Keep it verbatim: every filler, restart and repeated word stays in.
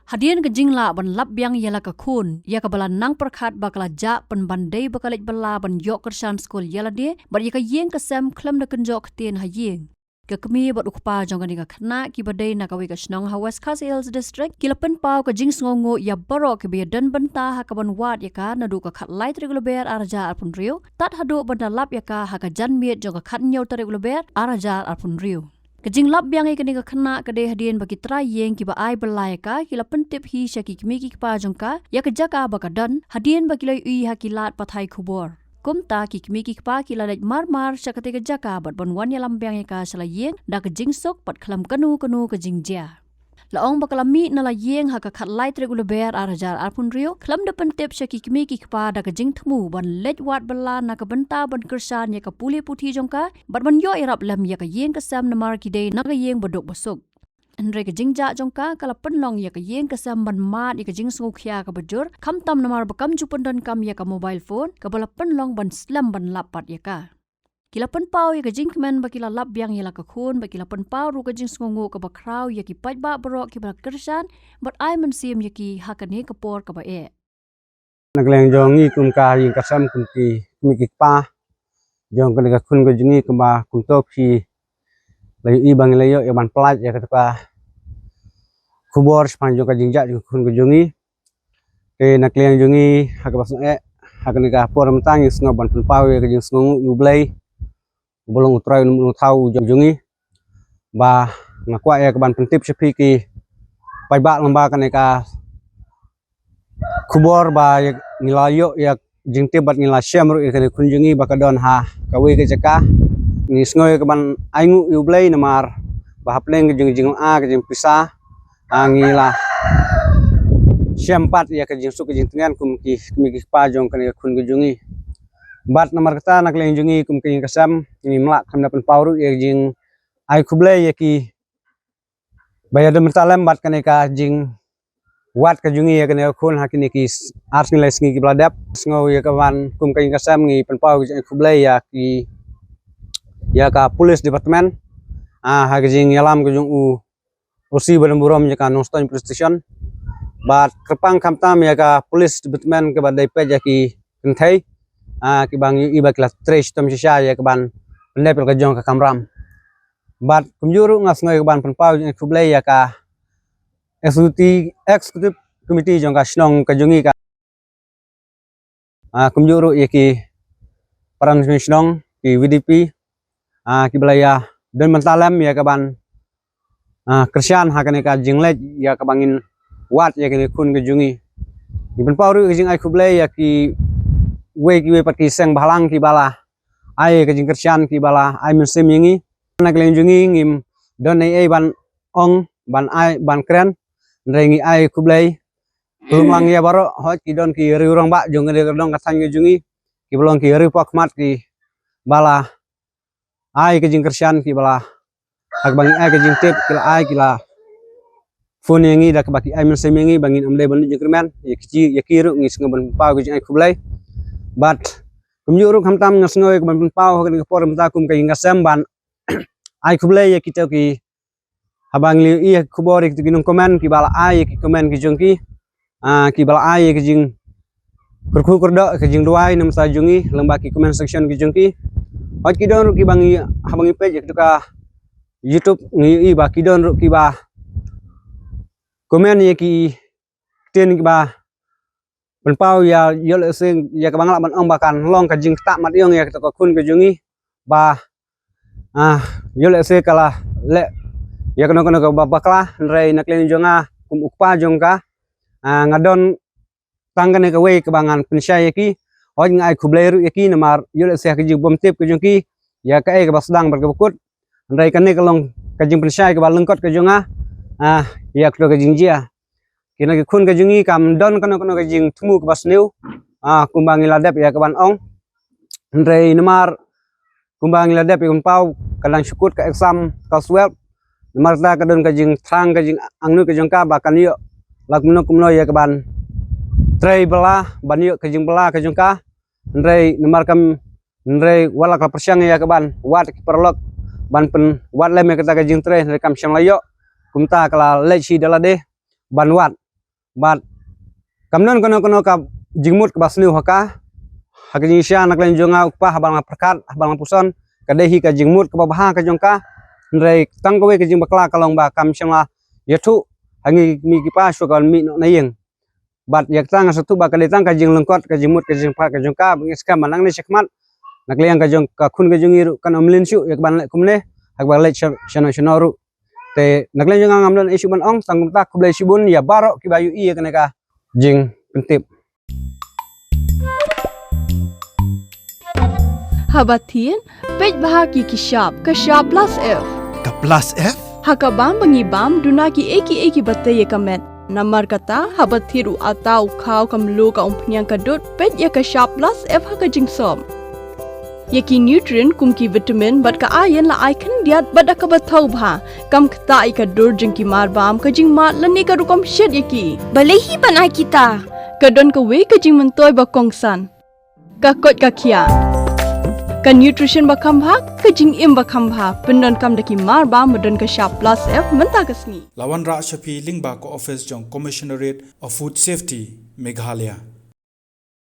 Hadien ka jinglah ban lap biang ïa la ka khun, ïa kaba la nang pyrkhat ba ka la jah pynban dei ba ka leit bylla ban ïoh kyrshan skul ïa lade bad ïa ka ïing ka sem khlem da kynjoh ktien ha ïing. Ka kmie bad u kpa jong kane ka khynnah kiba dei na kawei ka shnong ha West Khasi Hills District ki la pynpaw ka jingsngewnguh ïa baroh kiba ïadon bynta ha kaban wad ïa ka naduh ka khatlai tarik u Lber ar hajar arphew hynriew tad haduh ban da lap ïa ka ha ka janmiet jong ka khathynñiew tarik u Lber ar hajar arphew hynriew. Ka jinglap biang ïa kane ka khynnah ka dei hadien ba ki trai ïing kiba ai bylla ïa ka ki la pyntip hi sha ki kmie ki kpa jong ka ïa ka jaka ba ka don hadien ba ki la ïohi ha ki lad pathai khubor. Kumta ki kmie ki kpa ki la leit mar mar sha katei ka jaka bad ban wan ïalam biang ïa ka sha la ïing da ka jingsuk bad khlem kano kano ka jingjia. La ong ba ka la mih na la ïing ha ka khatlai tarik u Lber ar hajar arphew hynriew khlem da pyntip sha ki kmie ki kpa da ka jingthmu ban leit wad bylla na ka bynta ban kyrshan ïa ka pule puthi jong ka bad ban ïoh ïarap lem ïa ka ïing ka sem namar ki dei na ka ïing ba duk ba suk. Hynrei ka jingjah jong ka ka la pynlong ïa ka ïing ka sem ban mad ïa ka jingsngewkhia kaba jur, khamtam namar ba kam ju pyndonkam ïa ka mobile phone kaba la pynlong ban slem ban lap pat ïa ka. Ki la pynpaw ïa ka jingkmen ba ki la lap biang ïa la ka khun bad ki la pynpaw ruh ka jingsngewnguh kaba khraw ïa ki paidbah baroh kiba la kyrshan bad ai mynsiem ïa ki ha kane ka por kaba eh. Na ka liang jong ngi kum ka ïing ka sem kum ki kmie ki kpa jong kane ka khun ka jong ngi kumba kumto phi la ïohi ba ngi la ïoh ïa ban pyllait ïa kata ka khubor shaphang jong ka jingjah jong ka khun ka jong ngi. Te na ka liang jong ngi ha kaba sngewbha ha kane ka por mynta ngi sngewbha ban pynpaw ïa ka jingsngewnguh ïa U Blei uba long U Trai U Thaw jong ngi. Ba nga kwah ïa ka ban pyntip sha phi ki paidbah lyngba kane ka khubor ba ïa ngi la ïoh ïa jingtip bad ngi la shem ruh ïa kane khun jong ngi ba ka don ha kawei ka jaka. Ngi sngew ïa ka ban ainguh ïa U Blei namar ba hapdeng ka jing jingla ka jingpisa, ah, ngi la shem pat ïa ka jingsuk ka jingtngen kum ki kmie ki kpa jong kane ka khun ka jong ngi. Bad namar kata na ka liang jong ngi kum ka ïing ka sem ngim lah kham da pynpaw ruh ïa ka jingai khublei ïa ki ba ïa don bynta lem bad kane ka jingwad ka jong ngi ïa kane ka khun ha kine ki s-, ar sngi lai sngi kiba la dep. Sngew ïa ka ban kum ka ïing ka sem ngi pynpaw ka jingai khublei ïa ki, ïa ka police department, ah, ha ka jingïalam ka jong u O C ba don burom ïa ka Nongstoiñ Police Station. Bad kyrpang khamtam ïa ka police department kaba dei peit ïa ki kynthei, ah, kiba ngi ïohi ba ki la trei shitom shisha ïa ka ban pyndep ïa la ka jong ka kamram. Bad kumjuh ruh nga sngew ïa ka ban pynpaw jingai khublei ïa ka executive, executive committee jong ka shnong ka jong ngi ka, ah, kumjuh ruh ïa ki para shnong, ki V D P, ah, kiba la ïa don bynta lem ïa ka ban, ah, kyrshan ha kane ka jingleit ïa kaba ngin wad ïa kane ka khun ka jong ngi. Ngi pynpaw ruh ka jingai khublei ïa kiwei kiwei pat ki seng bhalang kiba la ai ka jingkyrshan, kiba la ai mynsiem ïa ngi. Na ka liang jong ngi ngim don ei ei ban ong, ban ai, ban kren. Hynrei ngi ai khublei khlem lang ïa baroh, hooid ki don ki riew rangbah jong kane ka dong ka thaiñ ka jong ngi kiba long ki riew pakhmat kiba la ai ka jingkyrshan, kiba la, ha kaba ngi ai ka jingtip ki la ai, ki la phone ïa ngi da kaba ki ai mynsiem ïa ngi ba ngin ym dei ban leit jingkyrmen. Ïa ki, ïa ki ruh ngi sngew ban pynpaw ka jingai khublei. Bad kumjuh ruh khamtam nga sngew ïa ka ban pynpaw ha kane ka por mynta kum ka ïing ka sem ban ai khublei ïa kito ki, haba ngi la ïohi ïa ki khubor ïa kito ki nongkmen kiba la ai ïa ki kmen ki jong ki, ah, kiba la ai ïa ka jingkyrkhu kyrdoh, ka jingduwai na bynta jong ngi lyngba ki comment section ki jong ki. Hooid ki don ruh kiba ngi, haba ngi peit ïa kito ka YouTube ngi ïohi ba ki don ruh kiba comment ïa ki ktien kiba pynpaw ïa, ïoh lehse ïa kaba nga lah ban ong ba kan long ka jingktah mat ïong ïa kito ka khun ka jong ngi ba, ah, ïoh lehse ka la leh ïa kano kano kaba bakla. Hynrei na ka liang jong nga kum u kpa jong ka, ah, nga don tang kane kawei kaba ngan pynshai ïa ki. Hooid nga ai khublei ruh ïa ki namar ïoh lehse ha ka jingbymtip ka jong ki ïa kaei kaba sdang bad kaba kut. Hynrei kane ka long ka jingpynshai kaba lyngkot ka jong nga, ah, ïa kato ka jingjia. Kine ki khun ka jong ngi kam don kano kano ka jingthmu kaba sniew, ah, kumba ngi la dep ïa ka ban ong. Hynrei namar kumba ngi la dep ïa ka ban paw ka dang shu kut ka exam class twelve. Namar kata ka don ka jingthrang ka jingangnud ka jong ka ba kan ïoh la kumno kumno ïa ka ban trei bylla ban ïoh ka jingbylla ka jong ka. Hynrei namar kam, hynrei wat la ka la pyrshang ïa ka ban wad ki paralok ban pynwad lem ïa kata ka jingtrei, hynrei kam shym la ïoh. Kumta ka la leit shi da lade ban wad. Bad kam don kano kano ka jingmut kaba sniew ha ka. Ha ka jingshisha na ka liang jong nga u kpa haba nga pyrkhat, haba nga puson, ka dei hi ka jingmut kaba bha ka jong ka. Hynrei tang kawei ka jingbakla ka long ba kam shym la ïathuh ha ngi, ngi ki pa shuwa ka wan mih noh na ïing. Bad ïa kata nga sngewthuh ba ka dei tang ka jinglyngkot, ka jingmut, ka jingpyrkhat ka jong ka, ba ngi skhem ba nangne shakhmat na ka liang ka jong ka khun ka jong ngi ruh kan ym lynti shuh ïa kaban leh kumne, ha kaba leit sha, shano shano ruh. Te na ka liang jong nga ngam don ei shuh ban ong, tang kumta khublei shibun ïa baroh kiba ïohi ïa kane ka jingpyntip. Haba thied, peit bha ki ki shap, ka shap plus F. Ka plus F? Ha ka bam ba ngi bam, duna ki ei ki ei kiba tei ïa ka met. Namar kata, haba thied u atta, u khaw, ka mluh, ka umphniang, ka dud, peit ïa ka shap plus F ha ka jingsop. Ïa ki nutrient kum ki vitamin bad ka iron la ai khyndiat bad da kaba thaw bha. Kam ktah ïa ka dur jong ki mar bam, ka jingmad lane ka rukom shet ïa ki. Balei hi ban ai kita? Ka don kawei ka jingmyntoi ba kongsan. Ka koit ka khiah. Ka nutrition ba kham bha, ka jingim ba kham bha. Pyndonkam da ki mar bam ba don ka shap plus F mynta ka sngi. La wanrah sha phi lyngba ka office jong Commissionerate of Food Safety, Meghalaya.